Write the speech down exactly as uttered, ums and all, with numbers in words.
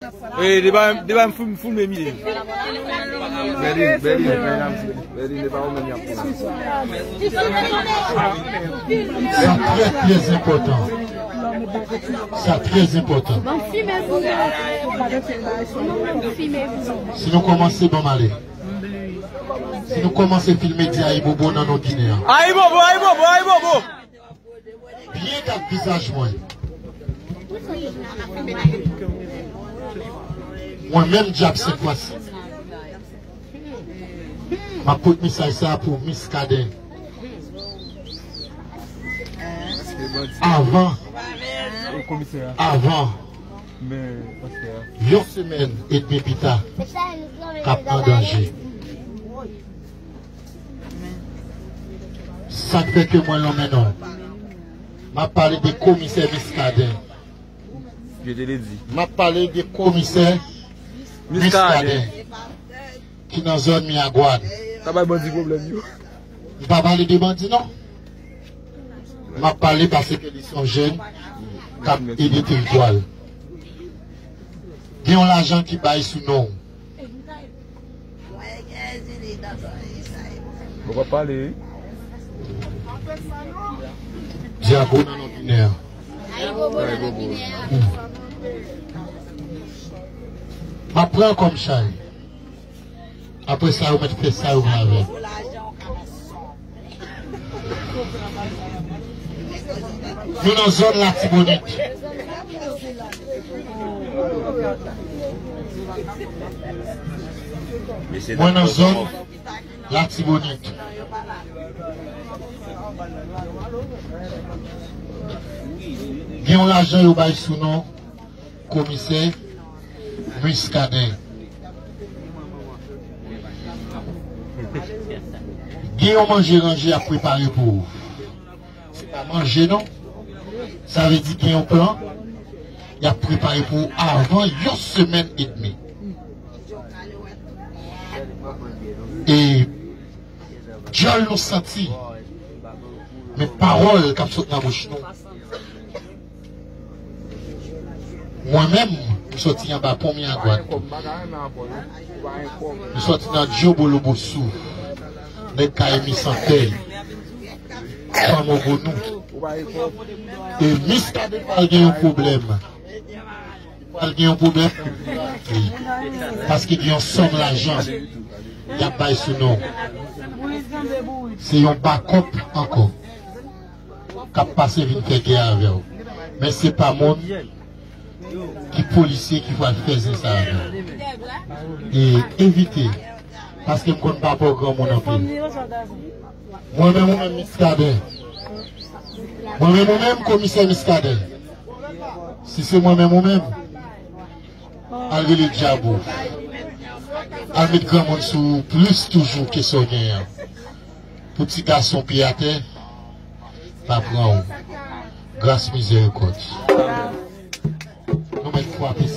E, deba, deba m fou, m fou, men mye. Bèlin, Bèlin, Bèlin, Bèlin, e pa ou menm y ap pran. Sa trè, trè enpòtan. Sa trè enpòtan. Si nou kòmanse, ban m ale. Si nou kòmanse filme, di Ayibobo nan non Ginen an. Ayibobo, Ayibobo, Ayibobo! Byen gad vizaj mwen. Mwen menm, Dyab Senk Fwa Sis, m ap pote mesaj sa a pou Miskaden. Avan, avan yon semèn edmi pita k ap an danje. Sa k fè ke mwen lonmen non. M ap pale de komisè Miskaden. M ap pale de komisè Miskaden ki nan zòn Miragwàn. Sa bay bandi pwoblèm yo. M pa pale de bandi non. M ap pale paske li se yon jèn k ap ede teritwa l. Gen yon lajan ki bay sou non w. Ou pa pale, wi. Dyago nan non Ginen an. M ap pran kòm chay. Apre sa, yo mèt fè sa yo vle avè l. Nou nan zòn Latibonit. Mwen nan zòn Latibonit. Gen yon lajan yo bay sou non komisè Miskaden. Gen yon manje ranje y ap prepare pou ou. Se pa manje non. Sa vle di gen yon plan y ap prepare pou ou avan yon semèn edmi. E dyòl nou santi, men pawòl k ap sot nan bouch nou. Mwen menm, m soti anba pon Miragwàn. M soti nan Dyobo Lobosou. Nèg Kayimi Santèy. Fanm Ogonou. E Miskaden pral gen yon pwoblèm. Pral gen yon pwoblèm. Paske gen yon sòm lajan y ap bay sou non. Se yon bakòp ankò k ap pase vin fè gè avè w. Men se pa moun ki polisye ki pral fè zen sa avè w. E evite, paske m konn papa w granmoun anpil. Mwen menm ou menm Miskaden. Mwen menm ou menm komisè Miskaden. Si se mwen menm ou menm, al rele djab ou. Al met granmoun sou ou plis toujou ke sa w genyen an. Pou ti gason pye atè, pa pran ou. Gras mizèrikòd. Nou mèt frape